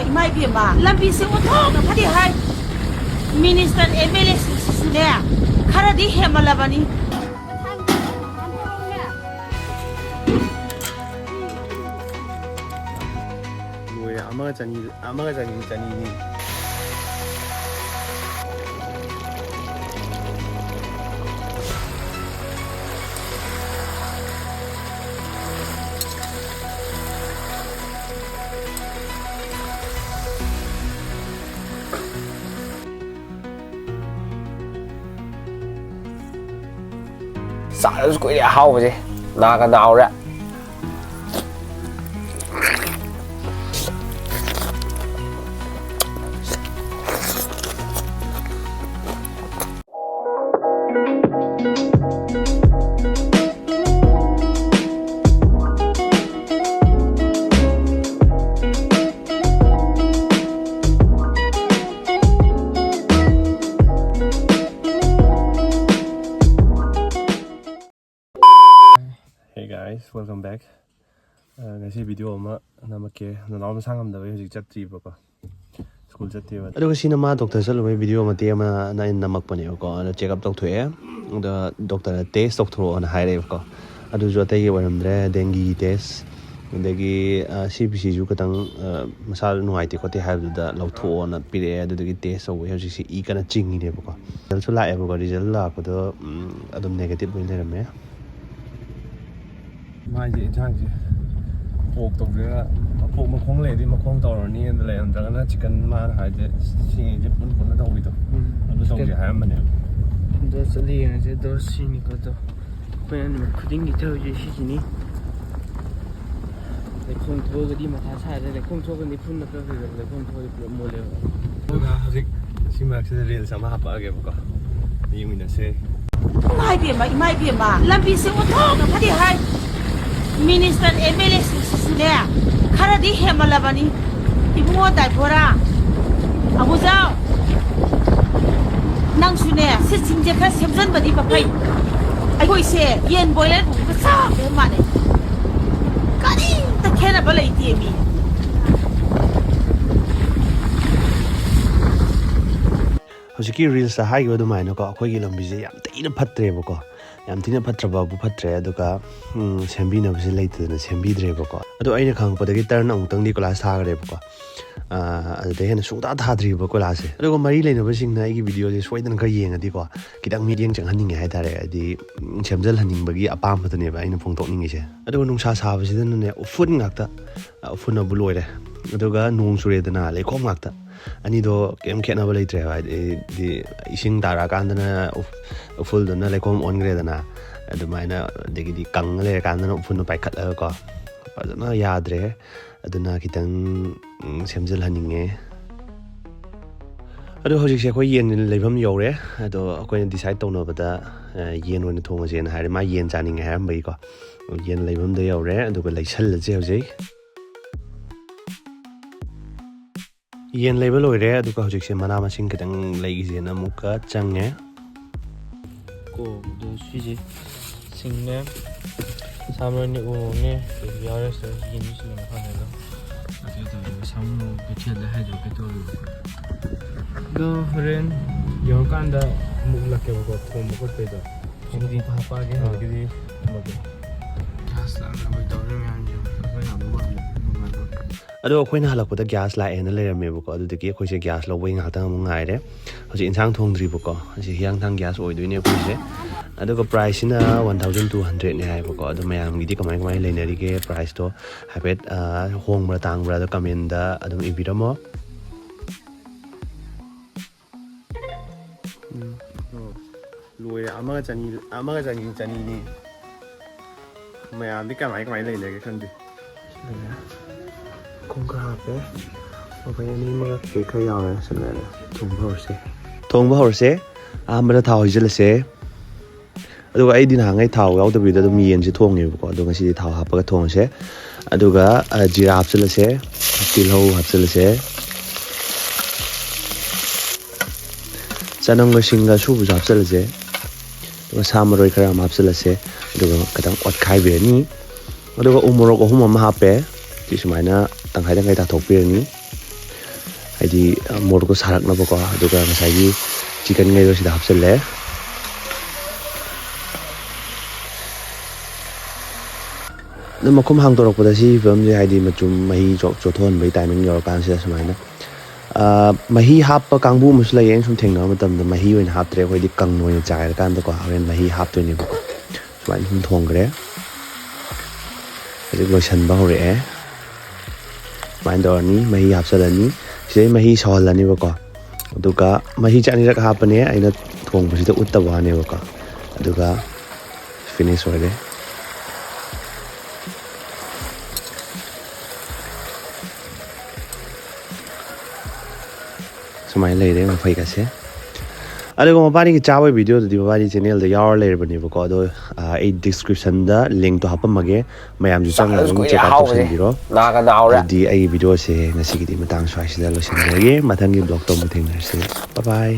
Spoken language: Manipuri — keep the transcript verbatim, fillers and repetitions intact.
ꯏꯃꯥ ꯏꯕꯦꯝꯃ, ꯂꯝꯕꯤꯁꯦ ꯑꯣꯟꯊꯣꯛꯅ ꯐꯠꯇꯦ ꯍꯥꯏ꯫ ꯃꯤꯅꯤꯁꯇꯔ ꯑꯦꯝ ꯑꯦꯜ ꯑꯦꯁꯤꯡꯁꯤꯁꯨꯅꯦ, ꯈꯔꯗꯤ ꯍꯦꯟꯃꯜꯂꯕꯅꯤ꯫ ꯂꯣꯏꯔꯦ, ꯑꯃꯒ ꯆꯅꯤ, ꯑꯃꯒ ꯆꯅꯤ, ꯆꯅꯤꯅꯤ꯫ ꯆꯥꯗꯕꯁꯨ ꯀꯨꯏꯔꯦ ꯑꯍꯥꯎꯕꯁꯦ꯫ Naga ꯅꯥꯎꯔꯦ꯫ Hey guys, welcome back. ꯑ, ꯉꯁꯤ ꯚꯤꯗꯤꯑꯣ ꯑꯃ ꯅꯝꯃꯛꯀꯦ꯫ ꯅꯅꯥꯎ ꯃꯁꯥ ꯉꯝꯗꯕꯩ ꯍꯧꯖꯤꯛ ꯆꯠꯇ꯭ꯔꯤꯕꯀꯣ, ꯁ꯭ꯀꯨꯜ ꯆꯠꯇꯦꯕ꯫ ꯑꯗꯨꯒ ꯁꯤꯅ ꯃꯥ ꯗꯣꯛꯇꯔ ꯆꯠꯂꯨꯕꯩ ꯚꯤꯗꯤꯑꯣ ꯃꯇꯦꯛ ꯑꯃ ꯑꯩꯅ ꯅꯝꯃꯛꯄꯅꯦꯕꯀꯣ꯫ ꯑꯗꯣ ꯆꯦꯛꯑꯞ ꯇꯧꯊꯣꯛꯑꯦ꯫ ꯑꯗꯣ ꯗꯣꯛꯇꯔꯅ ꯇꯦꯁ ꯇꯧꯊꯣꯔꯛꯑꯣꯅ ꯍꯥꯏꯔꯛꯑꯦꯕꯀꯣ꯫ ꯑꯗꯨꯁꯨ ꯑꯇꯩꯒꯤ ꯑꯣꯏꯔꯝꯗ꯭ꯔꯦ, ꯗꯦꯡꯒꯤ ꯇꯦꯁ꯫ ꯑꯗꯒꯤ, ꯑ, ꯁꯤ ꯕꯤ ꯁꯤꯁꯨ ꯈꯤꯇꯪ, ꯑ, ꯃꯁꯥ ꯅꯨꯡꯉꯥꯏꯇꯦ ꯈꯣꯠꯇꯦ ꯍꯥꯏꯕꯗꯨꯗ ꯂꯧꯊꯣꯛꯑꯣꯅ ꯄꯤꯔꯛꯑꯦ꯫ ꯑꯗꯨꯗꯨꯒꯤ ꯇꯦꯁ ꯇꯧꯕꯒꯤ ꯍꯧꯖꯤꯛꯁꯦ ꯏ ꯀꯟꯅ ꯆꯤꯡꯉꯤꯅꯦꯕꯀꯣ꯫ ꯔꯤꯖꯜꯁꯨ ꯂꯥꯛꯑꯦꯕꯀꯣ꯫ ꯔꯤꯖꯜ ꯂꯥꯛꯄꯗꯣ, ꯎꯝ, ꯑꯗꯨꯝ ꯅꯦꯒꯦꯇꯤꯚ ꯑꯣꯏꯅ ꯂꯩꯔꯝꯃꯦ꯫ ꯃꯥꯏꯁꯦ ꯏꯟꯁꯥꯡꯁꯦ ꯄꯣꯛ ꯇꯧꯗꯣꯏꯔꯥ, ꯄꯣꯛ ꯃꯈꯣꯡ ꯂꯩꯔꯗꯤ ꯃꯈꯣꯡ ꯇꯧꯔꯅꯤ, ꯑꯗꯨ ꯂꯩꯔꯝꯗ꯭ꯔꯒꯅ ꯆꯤꯛꯀꯟ꯫ ꯃꯥꯅ ꯍꯥꯏꯁꯦ ꯁꯤꯉꯩꯁꯦ ꯄꯨꯟ ꯄꯨꯟꯅ ꯇꯧꯕꯤꯗꯣ, ꯎꯝ, ꯑꯗꯨ ꯇꯧꯁꯦ ꯆꯤꯛꯀꯟ꯫ ꯍꯥꯏꯔꯝꯕꯅꯦꯕ꯫ ꯑꯗꯣ ꯆꯠꯂ ꯌꯦꯡꯉꯁꯦ꯫ ꯑꯗꯣ ꯁꯤꯅꯤꯀꯣ꯫ ꯑꯗꯣ ꯑꯩꯈꯣꯏꯅ ꯅꯨꯃꯤꯠ ꯈꯨꯗꯤꯡꯒꯤ ꯇꯧꯔꯤꯁꯦ ꯁꯤꯁꯤꯅꯤ꯫ ꯂꯩꯈꯣꯝ ꯊꯣꯛꯑꯒꯗꯤ ꯃꯊꯥ ꯁꯥꯔꯦ꯫ ꯂꯩꯈꯣꯝ ꯊꯣꯛꯑꯒꯗꯤ ꯐꯨꯟ ꯅꯠꯇ꯭ꯔꯒ ꯀꯩꯗꯧꯔꯦ? ꯂꯩꯈꯣꯝ ꯊꯣꯛꯑꯗꯤ ꯄꯨꯂꯞ ꯃꯣꯠꯂꯦꯕ꯫ ꯑꯗꯨꯒ ꯍꯧꯖꯤꯛ ꯁꯤ ꯃꯔꯛꯁꯤꯗ ꯔꯤꯜꯁ ꯑꯃ ꯍꯥꯞꯄꯛꯑꯒꯦꯕꯀꯣ, ꯌꯦꯡꯃꯤꯟꯅꯁꯦ꯫ ꯏꯃꯥ ꯏꯕꯦꯝꯃ, ꯏꯃꯥ ꯏꯕꯦꯝꯃ, ꯂꯝꯕꯤꯁꯦ ꯑꯣꯟꯊꯣꯛꯅ ꯐꯠꯇꯦ ꯍꯥꯏ꯫ ꯃꯤꯅꯤꯁꯇꯔ ꯑꯦꯝ ꯑꯦꯜ ꯑꯦꯁꯤꯡꯁꯤꯁꯨꯅꯦ, ꯈꯔꯗꯤ ꯍꯦꯟꯃꯜꯂꯕꯅꯤ꯫ ꯏꯕꯨꯡꯉꯣ ꯗꯥꯏꯕꯣꯔꯥ, ꯑꯕꯨꯖꯥꯎ, ꯅꯪꯁꯨꯅꯦ, ꯁꯤꯠꯁꯤꯡꯁꯦ ꯈꯔ ꯁꯦꯝꯖꯟꯕꯗꯤ ꯐꯩ꯫ ꯑꯩꯈꯣꯏꯁꯦ ꯌꯦꯟ ꯕꯣꯏꯂꯔ ꯄꯨꯕꯒ ꯆꯞ ꯍꯦꯛ ꯃꯥꯟꯅꯩ꯫ ꯀꯔꯤꯝꯇ ꯈꯦꯠꯅꯕ ꯂꯩꯇꯦ ꯃꯤ꯫ ꯍꯧꯖꯤꯛꯀꯤ ꯔꯤꯜꯁꯇ ꯍꯥꯏꯈꯤꯕ ꯑꯗꯨꯃꯥꯏꯅꯀꯣ, ꯑꯩꯈꯣꯏꯒꯤ ꯂꯝꯕꯤꯁꯦ ꯌꯥꯝ ꯊꯤꯅ ꯐꯠꯇ꯭ꯔꯦꯕꯀꯣ꯫ ꯌꯥꯝ ꯊꯤꯅ ꯐꯠꯇ꯭ꯔꯕꯕꯨ ꯐꯠꯇ꯭ꯔꯦ, ꯑꯗꯨꯒ ꯎꯝ, ꯁꯦꯝꯕꯤꯅꯕꯁꯦ ꯂꯩꯇꯗꯅ ꯁꯦꯝꯕꯤꯗ꯭ꯔꯦꯕꯀꯣ꯫ ꯑꯗꯣ ꯑꯩꯅ ꯈꯪꯉꯛꯄꯗꯒꯤ ꯇꯔꯟ ꯑꯃꯨꯛꯇꯪꯗꯤ ꯀꯣꯏꯂꯥꯁ ꯊꯥꯈ꯭ꯔꯦꯕꯀꯣ꯫ ꯑꯥ, ꯑꯗꯨꯗꯩ ꯍꯦꯟꯅ ꯁꯨꯡꯊꯥ ꯊꯥꯗ꯭ꯔꯤꯕ ꯀꯣꯏꯂꯥꯁꯁꯦ꯫ ꯑꯗꯨꯒ ꯃꯔꯤ ꯂꯩꯅꯕꯁꯤꯡꯅ ꯑꯩꯒꯤ ꯚꯤꯗꯤꯑꯣꯁꯦ ꯁꯣꯏꯗꯅ ꯈꯔ ꯌꯦꯡꯉꯗꯤꯀꯣ, ꯈꯤꯇꯪ ꯃꯤꯠꯌꯦꯡ ꯆꯪꯍꯟꯅꯤꯡꯉꯦ ꯍꯥꯏꯇꯥꯔꯦ꯫ ꯍꯥꯏꯗꯤ ꯎꯝ, ꯁꯦꯝꯖꯤꯜꯍꯟꯅꯤꯡꯕꯒꯤ ꯑꯄꯥꯝꯕꯗꯨꯅꯦꯕ ꯑꯩꯅ ꯐꯣꯡꯗꯣꯛꯅꯤꯡꯉꯤꯁꯦ꯫ ꯑꯗꯨꯒ ꯅꯨꯡꯁꯥ ꯁꯥꯕꯁꯤꯗꯅꯅꯦ ꯎꯐꯨꯟ ꯉꯥꯛꯇ, ꯎꯐꯨꯟꯅꯕꯨ ꯂꯣꯏꯔꯦ꯫ ꯑꯗꯨꯒ ꯅꯣꯡ ꯆꯨꯔꯦꯗꯅ, ꯂꯩꯈꯣꯝ ꯉꯥꯛꯇ꯫ ꯑꯅꯤꯗꯣ ꯀꯩꯝ ꯈꯦꯠꯅꯕ ꯂꯩꯇ꯭ꯔꯦꯕ꯫ ꯍꯥꯏꯗꯤ ꯏꯁꯤꯡ ꯇꯥꯔꯛꯑꯀꯥꯟꯗꯅ ꯎꯐ-, ꯎꯐꯨꯜꯗꯨꯅ ꯂꯩꯈꯣꯝ ꯑꯣꯟꯈ꯭ꯔꯦꯗꯅ, ꯑꯗꯨꯃꯥꯏꯅ꯫ ꯑꯗꯒꯤꯗꯤ ꯀꯪꯉ ꯂꯩꯔꯀꯥꯟꯗꯅ ꯎꯐꯨꯟꯗꯣ ꯄꯥꯏꯈꯠꯂꯒꯀꯣ, ꯐꯖꯅ ꯌꯥꯗ꯭ꯔꯦ꯫ ꯑꯗꯨꯅ ꯈꯤꯇꯪ ꯎꯝ, ꯁꯦꯝꯖꯤꯜꯍꯟꯅꯤꯡꯉꯦ꯫ ꯑꯗꯣ ꯍꯧꯖꯤꯛꯁꯦ ꯑꯩꯈꯣꯏ ꯌꯦꯟ ꯂꯩꯐꯝ ꯌꯧꯔꯦ꯫ ꯑꯗꯣ ꯑꯩꯈꯣꯏꯅ ꯗꯤꯁꯥꯏꯠ ꯇꯧꯅꯕꯗ, ꯑ, ꯌꯦꯟ ꯑꯣꯏꯅ ꯊꯣꯡꯉꯁꯦꯅ ꯍꯥꯏꯔꯦ꯫ ꯃꯥ ꯌꯦꯟ ꯆꯥꯅꯤꯡꯉꯦ ꯍꯥꯏꯔꯝꯕꯒꯤꯀꯣ꯫ ꯌꯦꯟ ꯂꯩꯐꯝꯗ ꯌꯧꯔꯦ, ꯑꯗꯨꯒ ꯂꯩꯁꯜꯂꯁꯦ ꯍꯧꯖꯤꯛ꯫ ꯌꯦꯟ ꯂꯩꯕ ꯂꯣꯏꯔꯦ, ꯑꯗꯨꯒ ꯍꯧꯖꯤꯛꯁꯦ ꯃꯅꯥ ꯃꯁꯤꯡ ꯈꯤꯇꯪ ꯂꯩꯈꯤꯁꯦꯅ ꯑꯃꯨꯛꯀ ꯆꯪꯉꯦ꯫ ꯀꯣ, ꯑꯗꯣ ꯁꯤꯁꯦ ꯁꯤꯡꯅꯦ, ꯁꯥ ꯃꯔꯣꯏꯅꯦ, ꯎ ꯃꯣꯔꯣꯛꯅꯦ, ꯑꯗꯒꯤ ꯌꯥꯎꯔꯦ ꯁꯤꯗ ꯌꯦꯟ ꯃꯤꯁꯤꯡ ꯃꯈꯥꯗ꯫ ꯑꯗꯨ ꯇꯧꯔꯒ ꯁꯥꯃꯨ ꯀꯩꯊꯦꯜꯗ ꯍꯥꯏꯗꯣꯛꯀꯦ ꯇꯧꯔꯤꯕꯀꯣ꯫ ꯑꯗꯣ ꯍꯣꯔꯦꯟ ꯌꯧꯔꯀꯥꯟꯗ ꯑꯃꯨꯛ ꯎꯠꯂꯛꯀꯦꯕꯀꯣ, ꯊꯣꯡꯕ ꯈꯣꯠꯄꯩꯗꯣ꯫ ꯁꯤꯗꯤ ꯍꯥꯞꯄꯛꯑꯒꯦ, ꯑꯥ꯫ ꯍꯧꯖꯤꯛꯀꯤꯗꯤ ꯊꯝꯃꯒꯦ꯫ ꯒ꯭ꯌꯥꯁ ꯂꯥꯛꯅꯕ ꯇꯧꯔꯤ ꯃꯌꯥꯝꯁꯦ ꯑꯩꯈꯣꯏꯅ ꯑꯃꯨꯛ ꯑꯃꯨꯛ ꯅꯨꯡꯉꯥꯏꯕ꯫ ꯑꯗꯣ ꯑꯩꯈꯣꯏꯅ ꯍꯜꯂꯛꯄꯗ ꯒ꯭ꯌꯥꯁ ꯂꯥꯛꯑꯦꯅ ꯂꯩꯔꯝꯃꯦꯕꯀꯣ꯫ ꯑꯗꯨꯗꯒꯤ ꯑꯩꯈꯣꯏꯁꯦ ꯒ꯭ꯌꯥꯁ ꯂꯧꯕꯒꯤ ꯉꯥꯏꯍꯥꯛꯇꯪ ꯑꯃꯨꯛ ꯉꯥꯏꯔꯦ꯫ ꯍꯧꯖꯤꯛ ꯏꯟꯁꯥꯡ ꯊꯣꯡꯗ꯭ꯔꯤꯕꯀꯣ꯫ ꯑꯁꯤ ꯍꯤꯌꯥꯡꯊꯥꯡ ꯒ꯭ꯌꯥꯁ ꯑꯣꯏꯗꯣꯏꯅꯦ ꯑꯩꯈꯣꯏꯁꯦ꯫ ꯑꯗꯨꯒ ꯄ꯭ꯔꯥꯏꯁꯁꯤꯅ ꯋꯥꯟ ꯊꯥꯎꯖꯟ ꯇꯨ ꯍꯟꯗ꯭ꯔꯦꯠꯅꯦ ꯍꯥꯏꯕꯀꯣ꯫ ꯑꯗꯣ ꯃꯌꯥꯝꯒꯤꯗꯤ ꯀꯃꯥꯏ ꯀꯃꯥꯏꯅ ꯂꯩꯅꯔꯤꯒꯦ ꯄ꯭ꯔꯥꯏꯁꯇꯣ? ꯍꯥꯏꯐꯦꯠ, ꯑ, ꯍꯣꯡꯕ꯭ꯔꯥ ꯇꯥꯡꯕ꯭ꯔꯥ ꯑꯗꯣ ꯀꯃꯦꯟꯗ ꯑꯗꯨꯝ ꯏꯕꯤꯔꯝꯃꯣ꯫ ꯎꯝ꯫ ꯑꯣ꯫ ꯂꯣꯏꯔꯦ꯫ ꯑꯃꯒ ꯆꯅꯤ, ꯑꯃꯒ ꯆꯅꯤ, ꯆꯅꯤꯅꯤ꯫ ꯃꯌꯥꯝꯗꯤ ꯀꯃꯥꯏ ꯀꯃꯥꯏ ꯂꯩꯅꯒꯦ ꯈꯪꯗꯦ꯫ ꯁꯤꯗꯅꯦ꯫ ꯈꯣꯡ ꯈꯔ ꯍꯥꯞꯄꯦ꯫ ꯃꯈꯣꯏ ꯑꯅꯤ ꯑꯃꯒ ꯀꯦꯛ ꯈꯔ ꯌꯥꯎꯔꯦ꯫ ꯁꯤꯗꯅꯦ꯫ ꯊꯣꯡꯕ ꯍꯧꯔꯁꯦ꯫ ꯊꯣꯡꯕ ꯍꯧꯔꯁꯦ꯫ ꯑꯍꯥꯟꯕꯗ ꯊꯥꯎ ꯍꯩꯖꯤꯜꯂꯁꯦ꯫ ꯑꯗꯨꯒ ꯑꯩꯗꯤ ꯅꯍꯥꯟꯈꯩ ꯊꯥꯎ ꯌꯥꯎꯗꯕꯤꯗ ꯑꯗꯨꯝ ꯌꯦꯟꯁꯦ ꯊꯣꯡꯉꯦꯕꯀꯣ꯫ ꯑꯗꯣ ꯉꯁꯤꯗꯤ ꯊꯥꯎ ꯍꯥꯞꯄꯒ ꯊꯣꯡꯉꯁꯦ꯫ ꯑꯗꯨꯒ, ꯑ, ꯖꯤꯔꯥ ꯍꯥꯞꯆꯤꯜꯂꯁꯦ꯫ ꯇꯤꯜꯍꯧ ꯍꯥꯞꯆꯤꯜꯂꯁꯦ꯫ ꯆꯅꯝꯒ ꯁꯤꯡꯒ ꯑꯁꯨꯕꯁꯨ ꯍꯥꯞꯆꯤꯜꯂꯁꯦ꯫ ꯑꯗꯨꯒ ꯁꯥ ꯃꯔꯣꯏ ꯈꯔ ꯑꯃ ꯍꯥꯞꯆꯤꯜꯂꯁꯦ꯫ ꯑꯗꯨꯒ ꯈꯤꯇꯪ ꯑꯣꯠꯈꯥꯏꯕꯤꯔꯅꯤ꯫ ꯑꯗꯨꯒ ꯎ ꯃꯣꯔꯣꯛ ꯑꯍꯨꯝ ꯑꯃ ꯍꯥꯞꯄꯦ꯫ ꯁꯤ ꯁꯨꯃꯥꯏꯅ ꯇꯪꯈꯥꯏ ꯇꯪꯈꯥꯏ ꯇꯥꯊꯣꯛꯄꯤꯔꯅꯤ꯫ ꯍꯥꯏꯗꯤ ꯃꯣꯔꯣꯛꯇꯣ ꯁꯥꯔꯛꯅꯕꯀꯣ꯫ ꯑꯗꯨꯒ ꯉꯁꯥꯏꯒꯤ ꯆꯤꯀꯟꯈꯩꯗꯣ ꯁꯤꯗ ꯍꯥꯞꯆꯤꯜꯂꯦ꯫ ꯑꯗꯨ ꯃꯈꯨꯝ ꯍꯥꯡꯗꯣꯔꯛꯄꯗ ꯁꯤ ꯐꯤꯕꯝꯁꯦ, ꯍꯥꯏꯗꯤ ꯃꯆꯨꯝ ꯃꯍꯤ ꯆꯣ-, ꯆꯣꯠꯊꯣꯛꯍꯟꯕꯒꯤ ꯇꯥꯏꯃꯤꯡ ꯌꯧꯔꯀꯥꯟꯁꯤꯗ ꯁꯨꯃꯥꯏꯅ, ꯑ, ꯃꯍꯤ ꯍꯥꯞꯄ ꯀꯥꯡꯕꯨ ꯑꯃꯁꯨ ꯂꯩꯌꯦ꯫ ꯑꯩꯅ ꯁꯨꯝ ꯊꯦꯡꯅꯕ ꯃꯇꯝꯗ ꯃꯍꯤ ꯑꯣꯏꯅ ꯍꯥꯞꯇ꯭ꯔꯦ, ꯑꯩꯈꯣꯏꯗꯤ ꯀꯪꯅ ꯑꯣꯏꯅ ꯆꯥꯏꯔꯀꯥꯟꯗꯀꯣ ꯍꯣꯔꯦꯟ ꯃꯍꯤ ꯍꯥꯞꯇꯣꯏꯅꯦꯕꯀꯣ꯫ ꯁꯨꯃꯥꯏꯅ ꯁꯨꯝ ꯊꯣꯡꯈ꯭ꯔꯦ꯫ ꯍꯧꯖꯤꯛ ꯂꯣꯏꯁꯟꯕ ꯍꯧꯔꯛꯑꯦ꯫ ꯁꯨꯃꯥꯏꯅ ꯇꯧꯔꯅꯤ, ꯃꯍꯤ ꯍꯥꯞꯆꯤꯜꯂꯅꯤ꯫ ꯁꯤꯗꯩ ꯃꯍꯤ ꯁꯧꯍꯜꯂꯅꯤꯕꯀꯣ꯫ ꯑꯗꯨꯒ ꯃꯍꯤꯁꯦ ꯑꯅꯤꯔꯛ ꯍꯥꯞꯄꯅꯦ, ꯑꯩꯅ ꯊꯣꯡꯕꯁꯤꯗ ꯎꯠꯇꯕ ꯋꯥꯅꯦꯕꯀꯣ꯫ ꯑꯗꯨꯒ ꯐꯤꯅꯤꯁ ꯑꯣꯏꯔꯦ꯫ ꯁꯨꯃꯥꯏꯅ ꯂꯩꯔꯦ ꯃꯐꯩꯒꯁꯦ꯫ ꯑꯗꯨꯒ ꯃꯕꯥꯅꯤꯒꯤ ꯆꯥꯕꯒꯤ ꯚꯤꯗꯤꯑꯣꯗꯨꯗꯤ ꯃꯕꯥꯅꯤ ꯆꯦꯅꯦꯜꯗ ꯌꯥꯎꯔ ꯂꯩꯔꯕꯅꯦꯕꯀꯣ꯫ ꯑꯗꯣ, ꯑ, ꯑꯩ ꯗꯤꯁꯀ꯭ꯔꯤꯞꯁꯟꯗ ꯂꯤꯡꯛꯇꯣ ꯍꯥꯞꯄꯝꯃꯒꯦ, ꯃꯌꯥꯝꯁꯨ ꯆꯪꯉꯒ ꯑꯗꯨꯝ ꯆꯦꯛ ꯑꯥꯎꯠ ꯇꯧꯁꯟꯕꯤꯔꯣ꯫ ꯅꯥꯒ ꯅꯥꯎꯔꯦ꯫ ꯑꯗꯨꯗꯤ ꯑꯩꯒꯤ ꯚꯤꯗꯤꯑꯣꯁꯦ ꯉꯁꯤꯒꯤꯗꯤ ꯃꯇꯥꯡ ꯁ꯭ꯋꯥꯏꯁꯤꯗ ꯂꯣꯏꯁꯤꯟꯖꯔꯒꯦ꯫ ꯃꯊꯪꯒꯤ ꯕ꯭ꯂꯣꯛꯇ ꯑꯃꯨꯛ ꯊꯦꯡꯅꯔꯁꯤ꯫ ꯕꯥꯏ ꯕꯥꯏ꯫